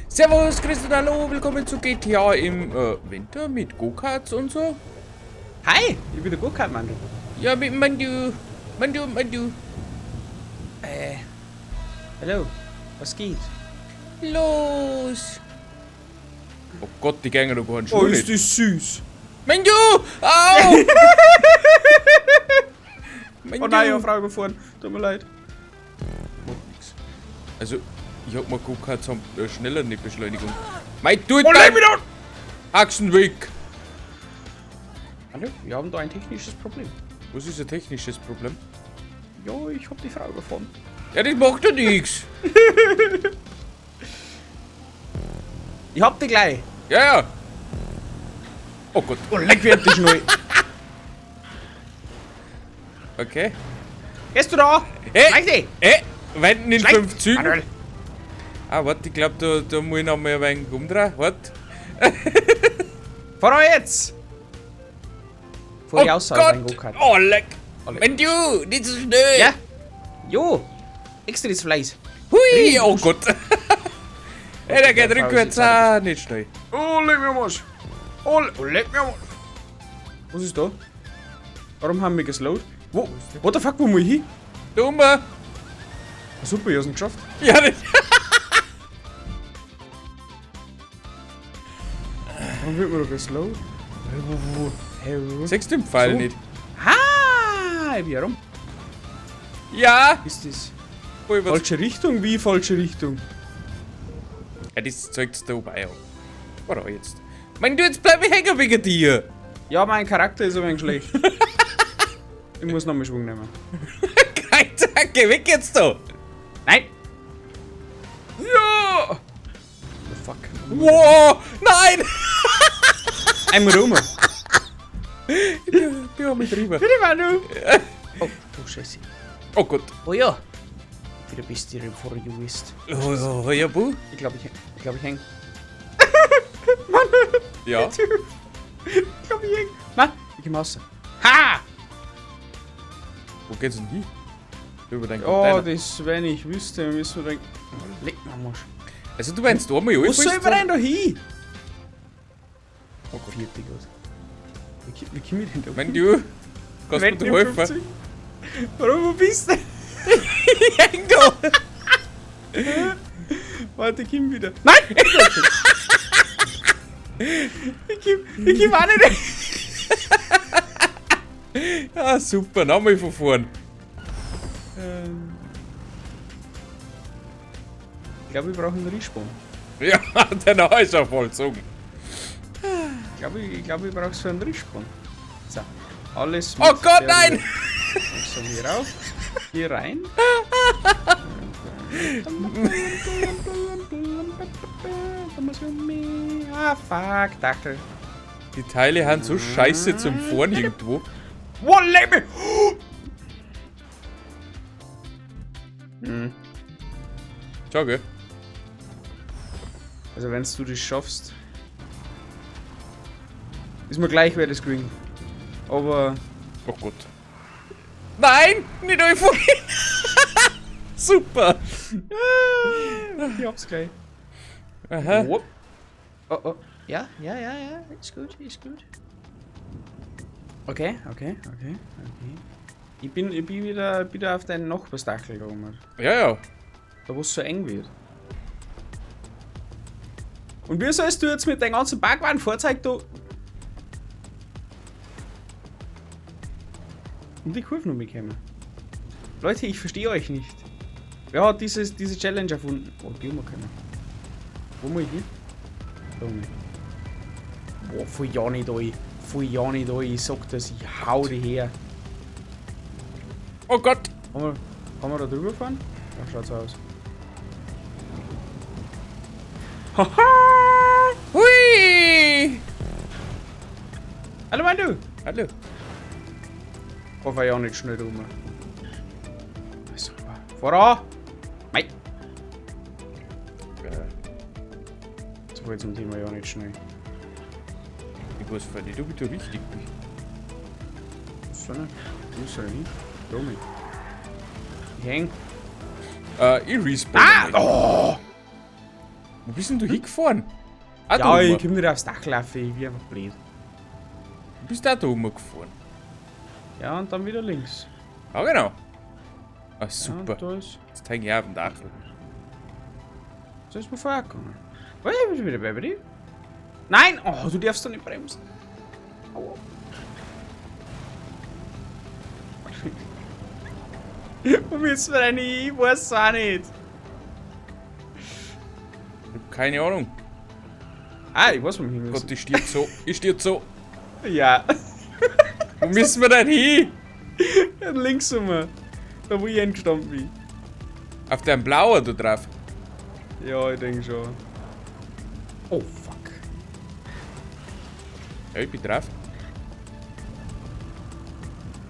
Servus, grüß und hallo, willkommen zu GTA im Winter mit Go-Karts und so. Hi, ich bin der Go-Kart-Mandel. Ja, mit Mandu. Mandu, Mandu. Hallo, was geht? Los. Oh Gott, die gängen doch gar nicht. Oh, ist das süß. Mandu! Au! Mandu. Oh nein, ich hab Frau überfahren. Tut mir leid. Macht nix. Also, ich hab mal Go-Karts haben schneller eine Beschleunigung. Mei, du, Oh, leck mich doch! Achsenweg! Hallo, wir haben da ein technisches Problem. Was ist ein technisches Problem? Ja, ich hab die Frau überfahren. Ja, das macht doch nix. Ich hab die gleich. Ja, ja. Oh Gott. Oh, leck mich die schnell. Okay. Gehst du da? Hey! Schleich dich! Ey, wenden in Schleich- 5 Zügen. Manuel. Ah, warte, ich glaub, da muss ich noch mal ein wenig umdrehen. Warte. Fahr doch jetzt! Fahr ich Oh raus aus deinem Gott! Go-Kart. Oh, leck! Alle. Wenn du, nicht so schnell! Ja? Jo! Extra das Fleiß. Hui! Oh Gott! Ey, der geht Der Frau rückwärts ist jetzt auch nicht schnell. Oh, leck mich am Arsch. Oh, leck mich am Arsch. Was ist da? Warum haben wir geslowt? Wo? What the fuck, wo muss ich hin? Dummer! Ah, super, ich hab's nicht geschafft. Ja, das. Warum wird man da geslowt? Wo? Hä, wo? Siehst du den Pfeil So. nicht? Ha! Ich bin herum. Ja! Ist das Wo ich was- falsche Richtung? Wie falsche Richtung? Ja, das zeigt's da oben auch. Warte jetzt. Mein du, jetzt bleib ich hängen wegen dir! Ja, mein Charakter ist ein wenig schlecht. Ich muss nochmal Schwung nehmen. Kein Tag, geh weg jetzt da! Nein! Ja! The fuck? Wow! Nein! Einmal rum. Ich bin auch mit drüber. Bitte, Manu! Oh, oh, Scheiße. Oh Gott. Oh ja. Wieder bist du vor du bist. Oh, oh, ja, bu. Ich glaube, ich, ich, glaub, ich häng. Ja. Ich glaube, ich häng. Mann, ich komm raus. Ha! Wo geht's denn hin? Über deinen Oh, Container. das, wenn ich wüsste, müssen wir denken. Oh, leck mir am Arsch. Also du meinst da mal Wo soll ich denn da hin? Oh Gott. Vierte Gott. Wie komm ich denn da? Mein du, kannst du mir da helfen? Warum, wo bist du? Ich häng da! Warte, ich komm wieder. Nein! Ich komm auch nicht. Ah, super, nochmal von vorn. Ich glaube, wir brauchen einen Respawn. Ja, der ist ja vollzogen. Ich glaube, ich, glaub, ich brauche so einen Respawn. So, alles Oh mit Gott, der nein! So, hier rauf, hier rein. Ah, fuck, Dackel. Die Teile haben so scheiße zum Fahren irgendwo. Wow, leck mich! Hm. Ciao, gell? Also, wenn du das schaffst, ist mir gleich, wer das gewinnt. Aber Oh Gott. Nein! Nicht euch vorhin! Super! ich hab's gleich. Aha. Wupp. Oh, oh. Ja, ja, ja, ja. Ist gut, ist gut. Okay, okay, okay, okay. Ich bin wieder auf deinen Nachbarsdackel gekommen. Ja, ja. Da, wo es so eng wird. Und wie sollst du jetzt mit deinem ganzen Backwaren-Fahrzeug da um die Kurve noch mitkommen? Leute, ich verstehe euch nicht. Wer hat diese Challenge erfunden? Oh, die umgekommen. Wo muss ich hin? Da oben. Boah, voll ja nicht da. Voll ja nicht da. Ich sag das, ich hau die her. Oh Gott! Kann man da drüber fahren? Ja, schaut so aus. Haha! Hui! Hallo, mein du! Hallo. Fahr ja nicht schnell rum. Super. Fahr an! Mei! So viel zum Thema ja nicht schnell. Ich weiß voll nicht, ob ich da richtig bin. So ne? Wo soll ich hin? Da oben. Ich häng. Ich respawn. Ah! Oh! Wo bist denn du hingefahren? Ah, Ja, da ich oben. komm nicht aufs Dach laufen, ich bin einfach blöd. Du bist auch da oben gefahren. Ja, und dann wieder links. Ja, genau. Ah, Ja, super. und da ist. Jetzt hänge ich auch auf dem Dach. So ist mir vorher gegangen. Nein! Oh, du darfst doch nicht bremsen. Aua. Wo müssen wir denn hin? Ich weiß es auch nicht. Ich hab keine Ahnung. Ah, ich weiß, wo wir hin müssen. Gott, ich stirb so. Ich stirb so. Ja. Wo müssen wir denn hin? Links rum. Da, wo ich hingestanden bin. Auf deinem blauen da drauf. Ja, ich denke schon. Oh, fuck. Ja, ich bin drauf.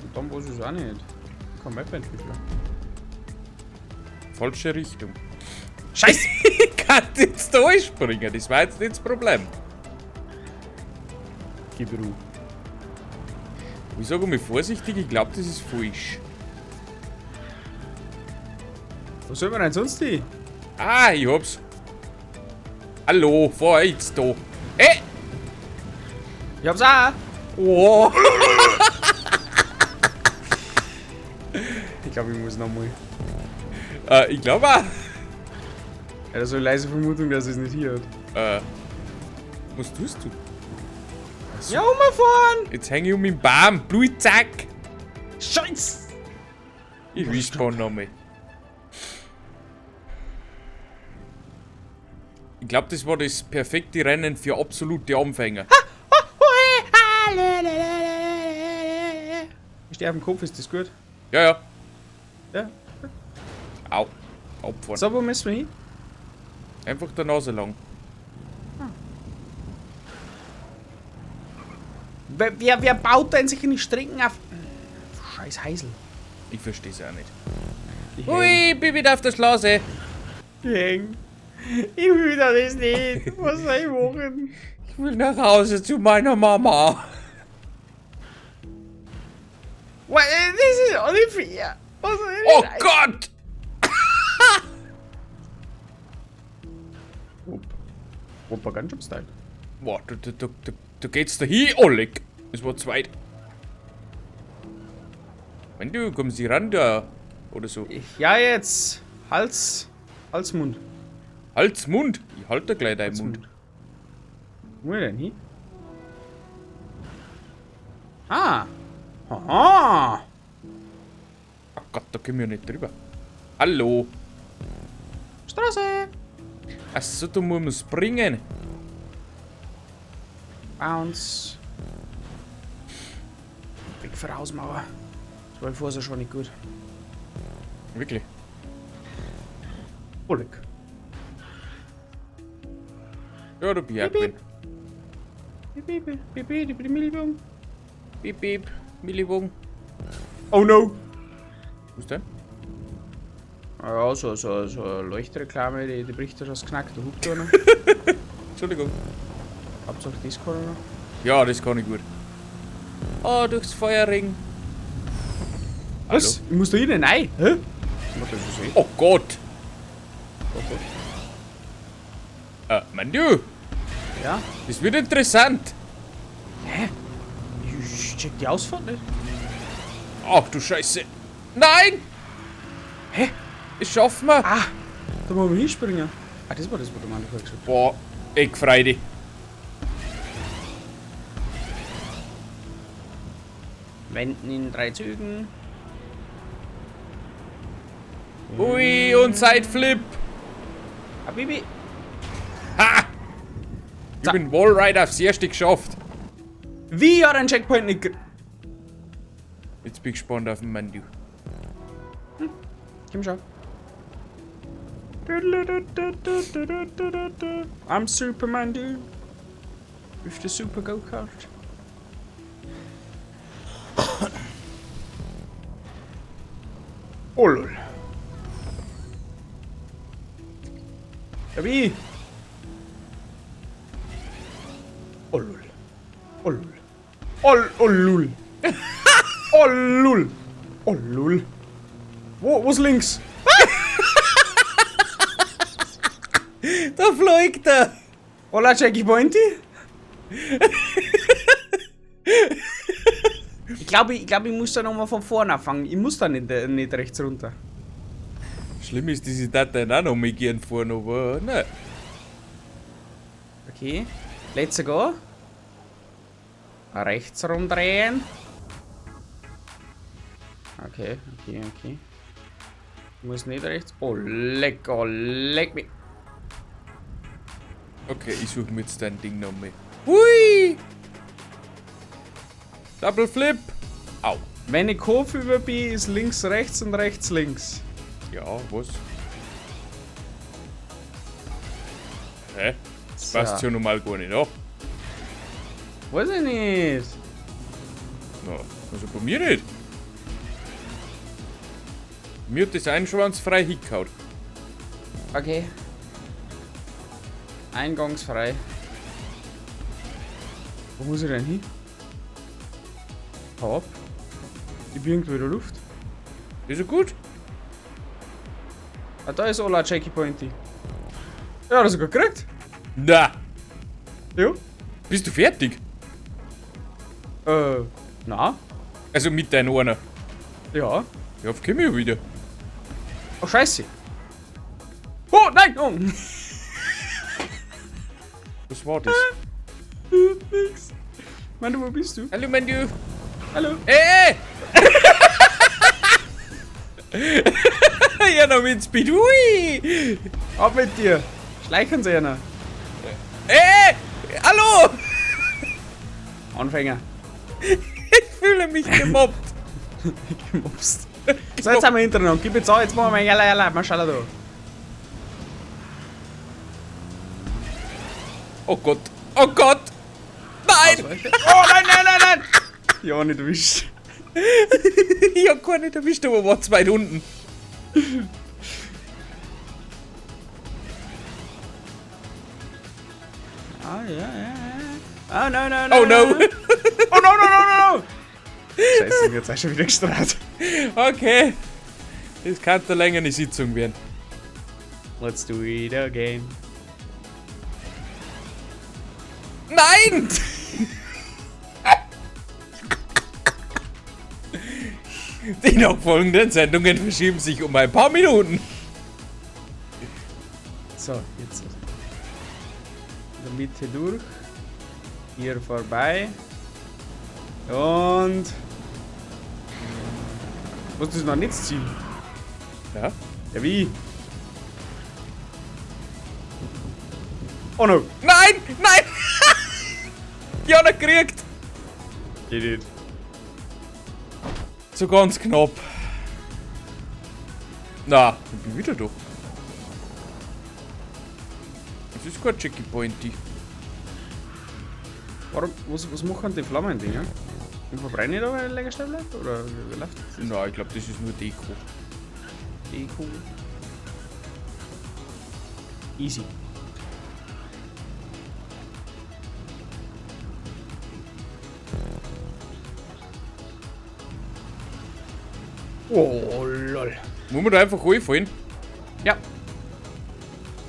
Und dann weiß ich es auch nicht. Kein Map-Entwickler. Falsche Richtung. Scheiße! Ich kann jetzt da springen, das war jetzt nicht das Problem. Gib Ruhe. Ich sage mal vorsichtig, ich glaube, das ist falsch. Wo soll man denn sonst hin? Ah, ich hab's. Hallo, fahr jetzt da. Ey! Ich hab's auch! Oh. Ich glaube, ich muss nochmal. Ich glaube auch. Ja, das ist so eine leise Vermutung, dass es nicht hier hat. Was tust du? Ja, umfahren! Jetzt hänge ich um den Baum. Blutzack! Scheiße! Ich respawn nochmal. Ich glaube, das war das perfekte Rennen für absolute Anfänger. Ich stehe auf dem Kopf, ist das gut? Ja, ja. Ja. Au. Abfahren. So, wo müssen wir hin? Einfach der Nase lang. Wer baut denn sich in die Strecken auf? Scheiß Heisel. Ich verstehe es auch nicht. Ich häng. Ui, bin wieder auf der Schlase. Ich häng. Ich will das nicht. Was soll ich machen? Ich will nach Hause zu meiner Mama. Das ist auch nicht fair. Was soll ich Oh Gott! Opa, ganz schön Style. Boah, da geht's da hin, Oleg. Das war zweit. Wenn du, kommen Sie ran da. Oder so. Ja, jetzt. Hals. Hals, Mund. Hals, Mund. Ich halte gleich deinen Mund. Wo ist denn hin? Ah. Aha. Oh Gott, da kommen wir nicht drüber. Hallo. Straße. Achso, da muss man springen. Bounce. Weg vor der Hausmauer. Das war vorher schon nicht gut. Wirklich. Oleg. Ja, da bin ich auch Piep, gewesen. Piep, piep, piep, piep, piep, Piep, piep, Millibogen. Oh no! Was denn? Ja, so eine Leuchtreklame, die bricht ja schon das Knack, der hupt da noch. Entschuldigung. Hauptsache das kann ich noch. Ja, das kann ich gut. Oh, durchs Feuerring. Was? Ich muss da hin? Nein! Hä? Was das ist Oh Gott. Oh Gott. Mandu, Ja? das wird interessant. Hä? Ich check die Ausfahrt nicht. Ach du Scheiße. Nein! Hä? Das schaffen wir. Ah! Da muss man hinspringen. Ah, das war das, was der Mann vorher gesagt hat. Boah, Eckfreude. Wenden in 3 Zügen. Ui, und Sideflip. Habibi. Ha! Ich bin Wallride aufs erste geschafft. Wie hat ein Checkpoint nicht Jetzt bin ich gespannt auf den Mandu. Komm schon. I'm Superman, dude. With the super go-kart. Oh lol. Gabi! Oh lol. Oh lol. Oh, oh lol. Oh lol. Oh lol. Wo ist links? Da fliegt er! Hola, Jackie Pointy. Ich glaube, ich muss da nochmal von vorne anfangen. Ich muss da nicht rechts runter. Schlimm ist, diese Datei auch noch mal gern fahren, aber nein. Okay, let's go. Rechts rumdrehen. Okay, okay, okay. Ich muss nicht rechts. Oh, leck, oh, leck mich. Okay, ich suche mir jetzt dein Ding nochmal. Hui! Double Flip! Au! Wenn ich Kopf über bin, ist links rechts und rechts links. Ja, was? Hä? Das passt ja normal gar nicht, oder? Weiß ich nicht. Na, also bei mir nicht. Mir hat das einschwanzfrei hingehauen. Okay. Eingangsfrei. Wo muss ich denn hin? Hau ab. Ich bin irgendwo in der Luft. Ist ja gut. Ah, da ist Ola Jackie Pointy. Ja, hat er sogar gekriegt. Na. Ja. Bist du fertig? Na. Also mit deinen einer. Ja. Ja, auf komm ich wieder. Oh, scheiße. Oh, nein! Oh. Was war das? Nix. Manu, wo bist du? Hallo, Manu. Hallo. Ey! Ja, noch mit Speed. Hui! Ab mit dir. Schleichen sie einer. Ey! Hallo! Anfänger. Ich fühle mich gemobbt. Gemobst. So, jetzt haben wir hintereinander. Gib jetzt an, jetzt machen wir jalla jalla. Maschallah da. Oh Gott. Oh Gott! Nein! Oh nein, nein, nein, nein! Ja, nicht erwischt. Ich hab gar nicht erwischt, aber war zu weit unten. Ah, ja, ja, ja. Ah, nein, nein, nein. Oh no! Oh no, no, no, no, no! Scheiße, ich jetzt auch schon wieder gestrahlt. Okay. Das kann eine längere Sitzung werden. Let's do it again. Nein! Die nachfolgenden Sendungen verschieben sich um ein paar Minuten. So, jetzt. In der Mitte durch. Hier vorbei. Und. Was ist noch nicht das Ziel? Ja? Ja, wie? Oh no! Nein! Nein! Ja, noch gekriegt! Geht nicht. So ganz knapp. Na, ich bin wieder da. Das ist kein Checky Pointy. Warum, was machen die Flammendinger? Und verbrenne ich da, wenn ich länger stehen bleibe? Oder wie läuft das? Nein, ich glaube, das ist nur Deko. Deko. Easy. Oh, lol. Muss man da einfach reinfallen? Ja.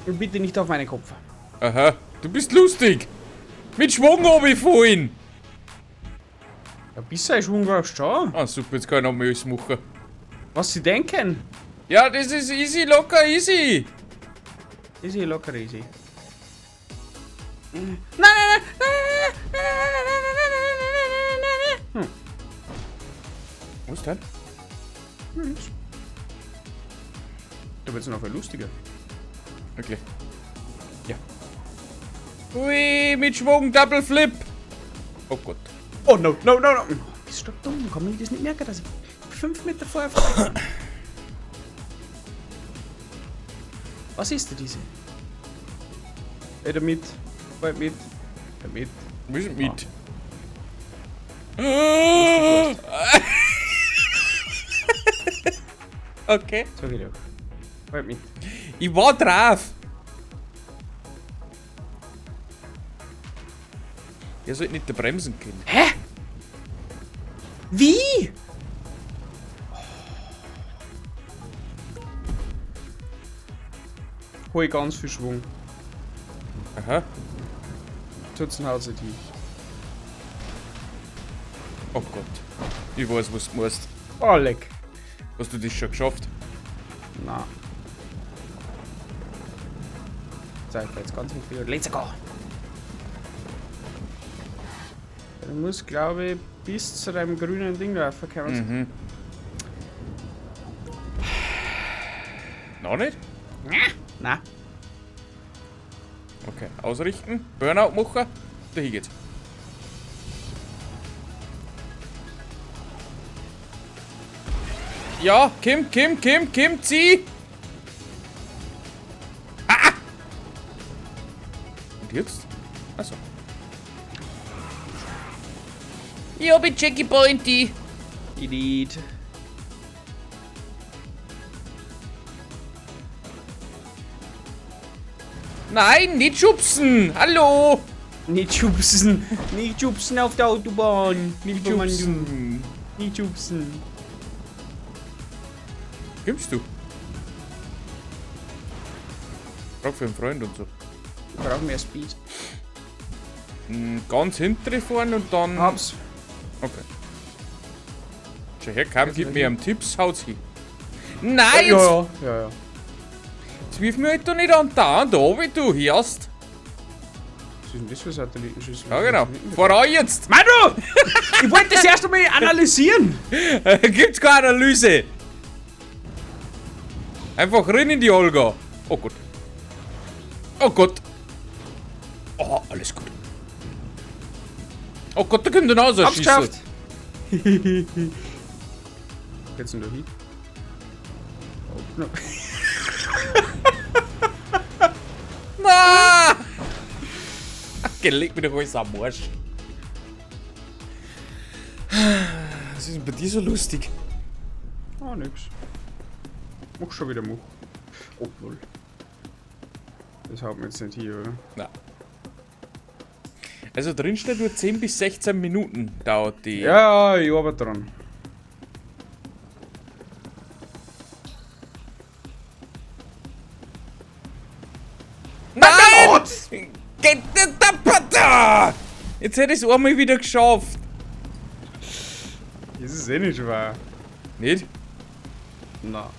Und bitte nicht auf meinen Kopf. Aha, du bist lustig. Mit Schwung runterfallen. Ja, bisschen Schwung brauchst du schon. Ah, super, jetzt kann ich noch mal alles machen. Was sie denken? Ja, das ist easy, locker, easy. Easy, locker, easy. Nein, nein, nein, nein, nein, nein, nein, nein, nein, nein, nein. Was denn? Nix. Da wird's noch viel lustiger. Okay. Ja. Ui, mit Schwung, Double Flip. Oh Gott. Oh no, no, no, no. Bist du dumm? Kann man das nicht merken, dass ich 5 Meter vorher vorbei bin? Was ist denn diese? Ey, da mit. Bald mit. Da mit. Wir sind mit. Ah. Okay. Sag ich doch. Bald mit. Ich war drauf. Er sollte nicht bremsen können. Hä? Wie? Hol ganz viel Schwung. Aha. Tutzen haut sich die. Oh Gott. Ich weiß, was du musst. Oh, leck. Hast du das schon geschafft? Na. So, ich fahr jetzt ganz hoch. Let's go! Du musst, glaube ich, bis zu deinem grünen Ding laufen können. Mhm. Noch nicht? Na. Okay, ausrichten. Burnout machen. Da hier geht's. Ja, Kim, Kim, Kim, Kim, zieh! Ah! Und jetzt? Achso. Ich hab Jackie Pointy. Idiot. Nein, nicht schubsen! Hallo! Nicht schubsen! Nicht schubsen auf der Autobahn! Nicht Lieber Mann, schubsen! du. Nicht schubsen! Gibst du? Frag für einen Freund und so. Ich brauche mehr Speed. Ganz hinten fahren und dann. Hab's. Okay. Schau her, komm, gib mir einen Tipps, haut's hin. Nein! Ja, ja, ja, ja. Jetzt wirf mir halt doch nicht an da und da, wie du hörst. Was ist denn das für Satellitenschüssel? Ja, genau. Fahr an jetzt! Manu! Ich wollte das erst einmal analysieren! Gibt's keine Analyse! Einfach rein in die Olga! Oh Gott. Oh Gott. Oh, alles gut. Oh Gott, da kommt ein Hab's Schieße. geschafft! Geht's denn da hin? Oh, no. Na! Geh, leg mich doch alles am Arsch. Was ist denn bei dir so lustig? Oh, nix. Mach schon wieder Much. Oh, lol. Das haut mir jetzt nicht hier, oder? Na. Also drin steht nur 10 bis 16 Minuten dauert die. Ja, ja, ich arbeite dran. Nein! Geht da! Jetzt hätte ich es einmal wieder geschafft. Das ist eh nicht wahr. Nicht? Na.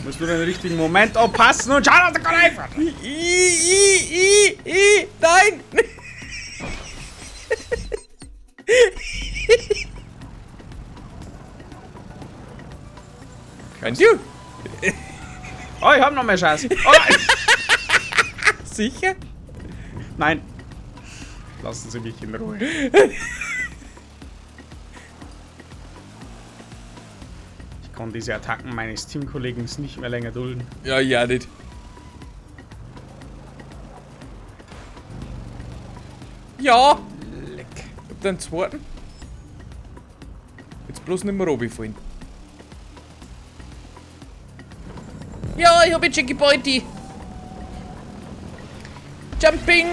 Musst du den richtigen Moment aufpassen und schau, dass du gerade einfach. I, I, I, I, nein! Ein du? Oh, ich hab noch mehr Scheiße. Oh, Sicher? nein. Lassen Sie mich in Ruhe. Ich kann diese Attacken meines Teamkollegen nicht mehr länger dulden. Ja, ja, nicht. Ja! Leck. Ich hab den zweiten. Jetzt bloß nicht mehr runterfallen. Ja, ich hab jetzt schon Gebäude. Jumping!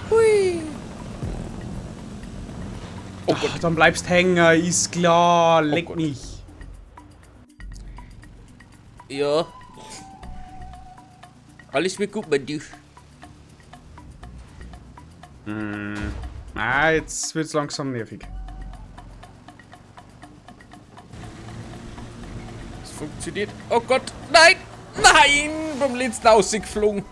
Hui! Oh Gott, dann bleibst hängen, ist klar. Leck Gott. mich. Ja. Alles wird gut, mein Du. Ah, jetzt wird's langsam nervig. Es funktioniert. Oh Gott, nein! Nein! Beim letzten rausgeflogen.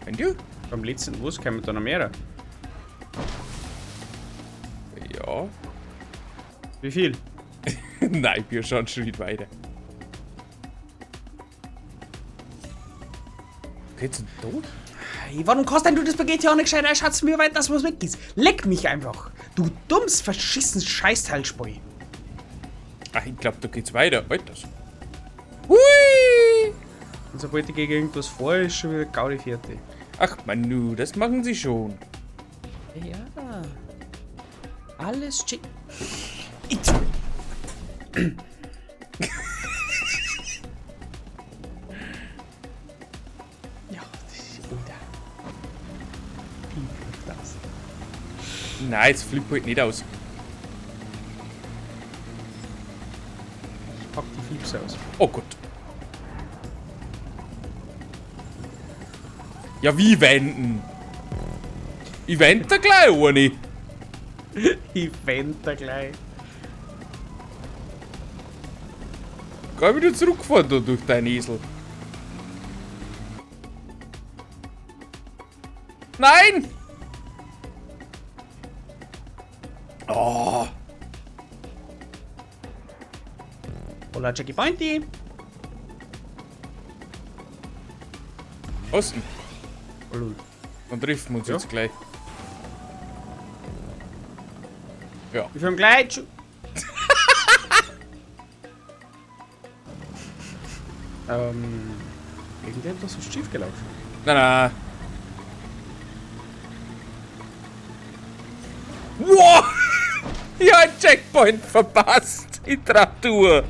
Mein Du? Beim letzten, was kommen da noch mehr? Ja. Wie viel? Nein, wir schauen schon Schritt weiter. Geht's denn tot? Hey, warum kannst denn du das bei GTA nicht gescheit einschätzen, wie weit das was weg ist? Leck mich einfach! Du dummes, verschissenes Scheißteilspoi. Ach, ich glaub, da geht's weiter. Alters. Hui! Und sobald ich gegen irgendwas vor, ist schon wieder Gaudi fertig. Ach, Manu, das machen sie schon. Ja. Alles chill. Ja, das ist oder. Wie das? Nein, jetzt flippt halt nicht aus. Ich pack die Flips aus. Oh Gott. Ja, wie wenden? Ich wend da gleich eine. Ich wend da gleich. Kann ich wieder zurückfahren da durch deinen Esel. Nein! Oh. Hola, Jackie Pointy. Osten. Oh, lol. Dann treffen wir uns Ja. jetzt gleich. Ja. Wir fahren gleich. Irgendetwas ist schief gelaufen. Nein, nein. Wow! Ich hab einen Checkpoint verpasst. In Traktur.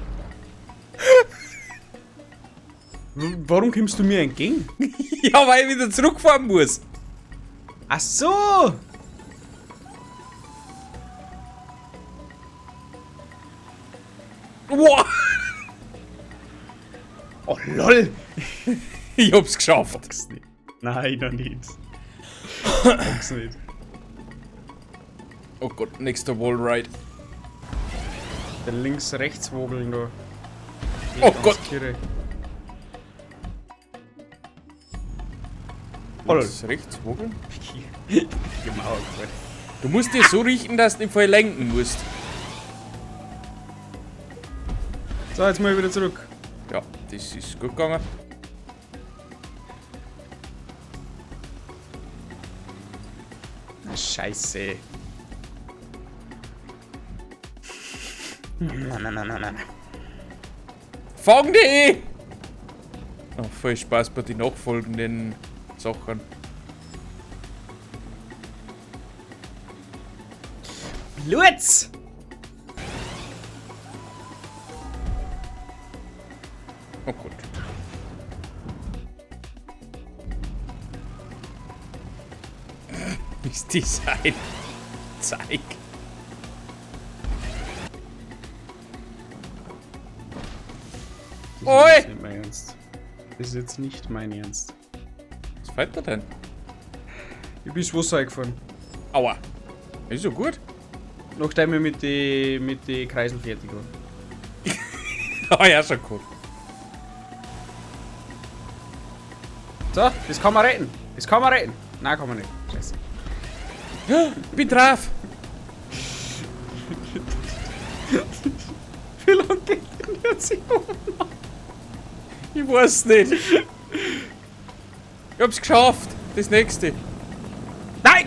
Warum kommst du mir entgegen? Ja, weil ich wieder zurückfahren muss. Ach so! Wow! Oh lol! Ich hab's geschafft. Box nicht. Nein, noch nicht. Box nicht. Oh Gott, nächster Wallride. Der links-rechts-Wogeln da. Oh Gott. Kirre. Oh lol. Links, rechts, wogeln? Genau, gefallen. Du musst dir so richten, dass du im Fall lenken musst. So, jetzt mal wieder zurück. Ja, das ist gut gegangen. Na, Scheiße. Na, na, na, na, na. Fang die! Oh, voll Spaß bei den nachfolgenden Sachen. Lutz! Oh Gott. Ist das ein Zeig? Das Oi! ist jetzt nicht mein Ernst. Das ist jetzt nicht mein Ernst. Was fällt da denn? Ich bin ins Wasser eingefahren. Aua. Ist so gut. Nachdem ich mit die Kreisel fertig war. Ah ja, schon gut. So, das kann man retten. Das kann man retten. Nein, kann man nicht. Scheiße. Bin drauf. Wie lange geht denn jetzt hier? Ich weiß nicht. Ich hab's geschafft. Das nächste. Nein!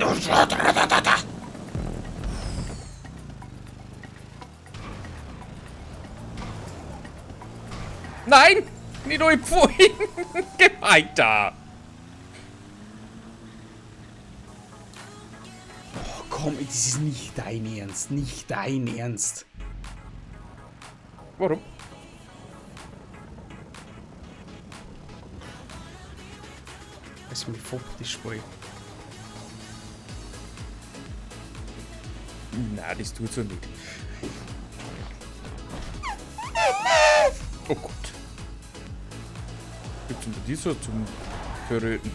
Nein! Nicht alle Pfoten! Geh weiter! Oh, komm, das ist nicht dein Ernst. Nicht dein Ernst. Warum? Das ist mir foppt, das Spiel. Nein, das tut so nicht. Oh Gott. Gibt's denn bei dir so zum Verröten?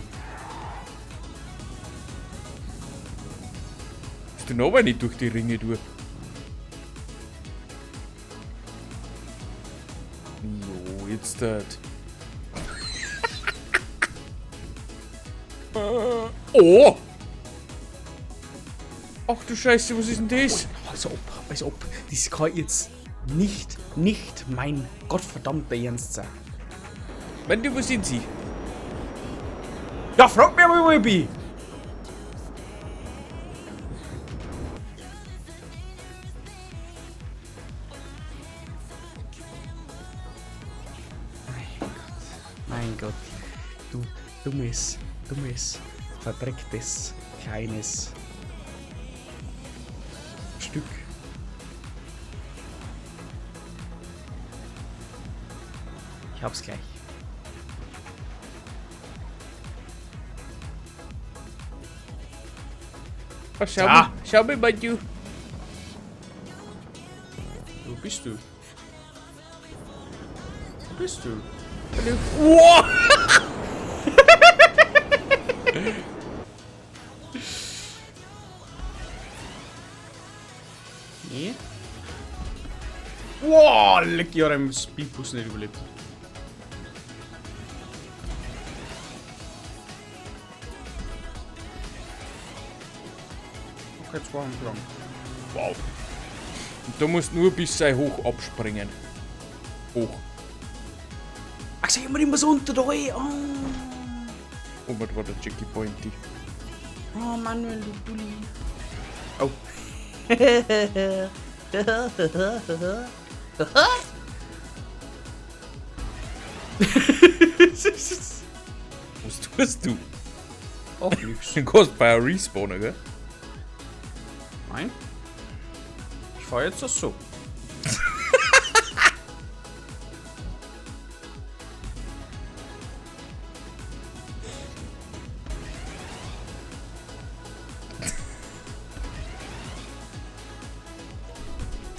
Ist denn aber nicht durch die Ringe durch? Jo, jetzt das. Oh! Ach du Scheiße, was ist denn das? Als ob, als ob. Das kann jetzt nicht mein gottverdammter Ernst sein. Wenn du, wo sind sie? Ja, frag mich mal, wo ich bin. Mein Gott, mein Gott. Du dummes, dummes, verdrecktes, kleines Stück. Ich hab's gleich. Ach, schau, Ja. mal, schau mal, mal du. Wo bist du? Wo bist du? Wow! Nee. Wow, leck, ich hab einen Speedboost nicht überlebt. Okay, 200 Gramm. Wow. Und da musst du nur bis sei hoch abspringen. Hoch. Ach, sag immer immer so unter da, ey. Oh. Oh, was war der Jackie Pointy? Oh, Manuel, du Dulli. Oh. Was tust du? Auch nix. Du kannst bei einem Respawner, gell? Nein. Ich fahr jetzt das so.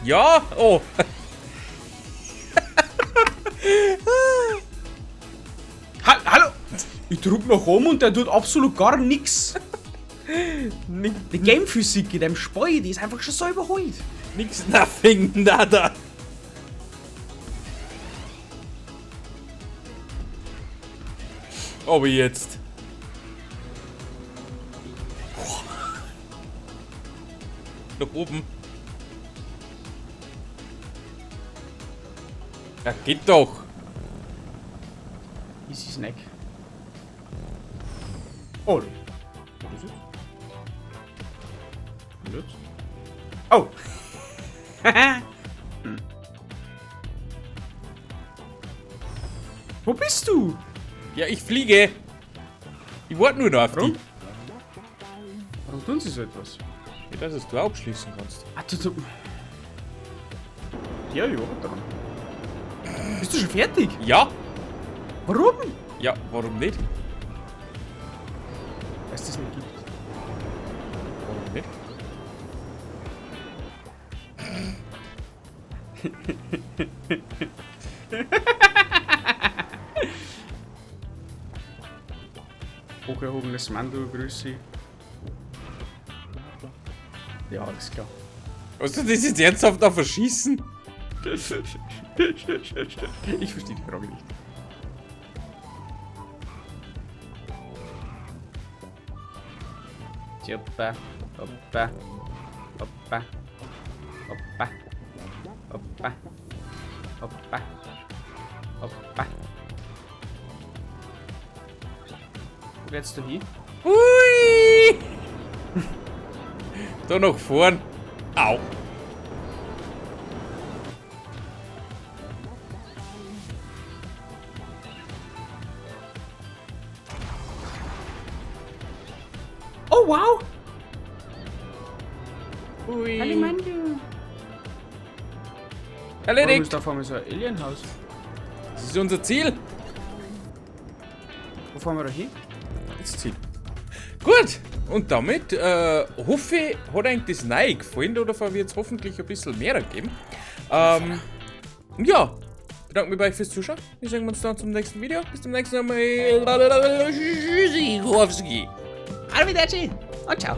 Ja! Oh! Hallo! Ich drück noch rum und der tut absolut gar nichts. Die Gamephysik in dem Spiel, die ist einfach schon so überholt. Nix, nothing, nada. Aber jetzt. Nach oben. Ja, geht doch. Easy Snack. Oh. Was ist jetzt? Und jetzt? Oh. Hm. Wo bist du? Ja, ich fliege. Ich warte nur noch auf Warum? dich. Warum tun sie so etwas? Ja, dass es du auch abschließen kannst. Ah, du. Ja, ich warte dran. Bist du schon fertig? Ja. Warum? Ja, warum nicht? Weil es das nicht gibt. Warum nicht? Hochgehobenes Mando, Grüße. Ja, alles klar. Hast du das jetzt ernsthaft auf Verschießen? Ich verstehe die Frage nicht. Hoppa, hoppa, hoppa, hoppa, hoppa, hoppa, hoppa. Wo geht's da hin? Hui! Da nach vorn. Au. Oh, wow! Hui. Hallo, Mando. Warum Erledigt. ist da vor mir so ein Alienhaus? Das ist unser Ziel. Wo fahren wir da hin? Das Ziel. Gut. Und damit hoffe ich, hat euch das neu gefallen oder wird es hoffentlich ein bisschen mehr geben. Ja, bedanke mich bei euch fürs Zuschauen. Wir sehen uns dann zum nächsten Video. Bis zum nächsten Mal. Tschüssi. Arrivederci und ciao.